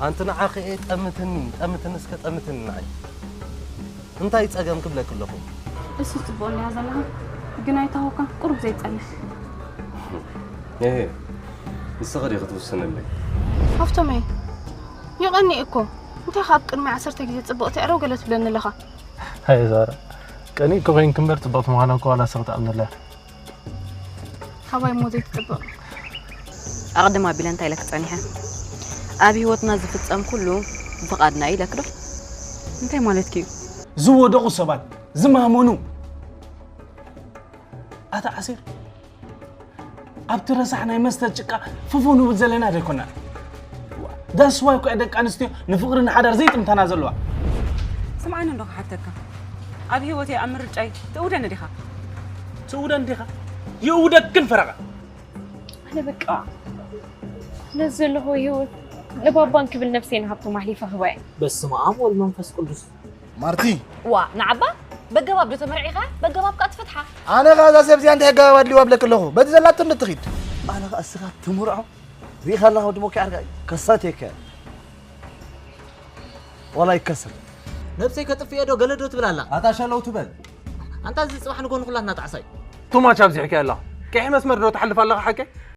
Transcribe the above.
ኣንቲ ንዓኺ እየ ጠምትኒ፣ ጠምትኒ እስከ ጠምትኒ ንዓይ። እንታይ ጸገም ክብለኪ ኣለኹ? እሱ ጽቡቕ እንዲያ ዘለኻ ግን ኣይታወካ ቁሩብ ዘይጸንሕ። እሄ፣ ንስኺ ዲኺ ክትውስንለይ? ሃፍቶመይ፣ ይቐኒ እኮ። እንታይ ካብ ቅድሚ ዓሰርተ ግዜ ጽቡቕ ትዕረው ገለ ትብለኒ ኣለኻ። ሃየ ዛራ፣ ቀኒ እኮ ኮይንኪ እምበር ጽብቕቲ ምዃና እኮ ዋላ ንስኺ ትኣምንላ። ካባይ እሞ ዘይትጥብቕ። ኣቐድም ኣቢለ እንታይ ኢለክ ጸኒሐ? ኣብ ህይወትና ዝፍጸም ኩሉ ብፍቓድና እዩ ኢለክ ዶ? እንታይ ማለትኪ እዩ? ዝወደቑ ሰባት ዝማመኑ ኣታ ዓሲር ኣብቲ ረሳሕ ናይ መስተ ጭቃ ፍፉ ንብል ዘለና ዘይኮና። ዳስዋይ እኮ ደቂ ኣንስትዮ ንፍቕሪ ንሓዳር ዘይጥምታና ዘለዋ። ስምዓኒ እንዶ ክሓተካ፣ ኣብ ህይወተይ ኣብ ምርጫይ ትእውደኒ ዲኻ? ትእውደን ዲኻ? ይእውደክን ፈረቓ። ኣነ በቃ ነዚ ዘለኹ ህይወት ንባባን ክብል ነፍሰይ ንሃብቶም ኣሕሊፈ ክህባ እየ። በስመ ኣብ ወልድ መንፈስ ቅዱስ። ማርቲ ዋ ንዓባ በገባብ ዶ ተመርዒኻ በገባብ ከኣ ትፍትሓ። ኣነ ኸኣ እዛ ሰብ እዚኣ እንታይ ኣገባብ ኣድልዋ ኣብለኪ ኣለኹ? በቲ ዘላቶ እንዶ ትኺድ። ኣነ ኸኣ እስኻ ትምርዖ ሪኢኻ ኣለኻ ወዲ ሞኪ ዓርቃይ ከሳት እየ ከ ዋላ ይከሰል። ነብሰይ ከጥፍኤ ዶ ገለ ዶ ትብል ኣላ? ኣታ ሸለው ትበል። ኣንታ እዚ ጽባሕ ንጎኒ ኩላትና ጣዕሳይ። ቱማች ኣብዚሕኪ ኣለኻ። ቀይሕ መስመር ዶ ትሓልፍ ኣለኻ ሓቀይ?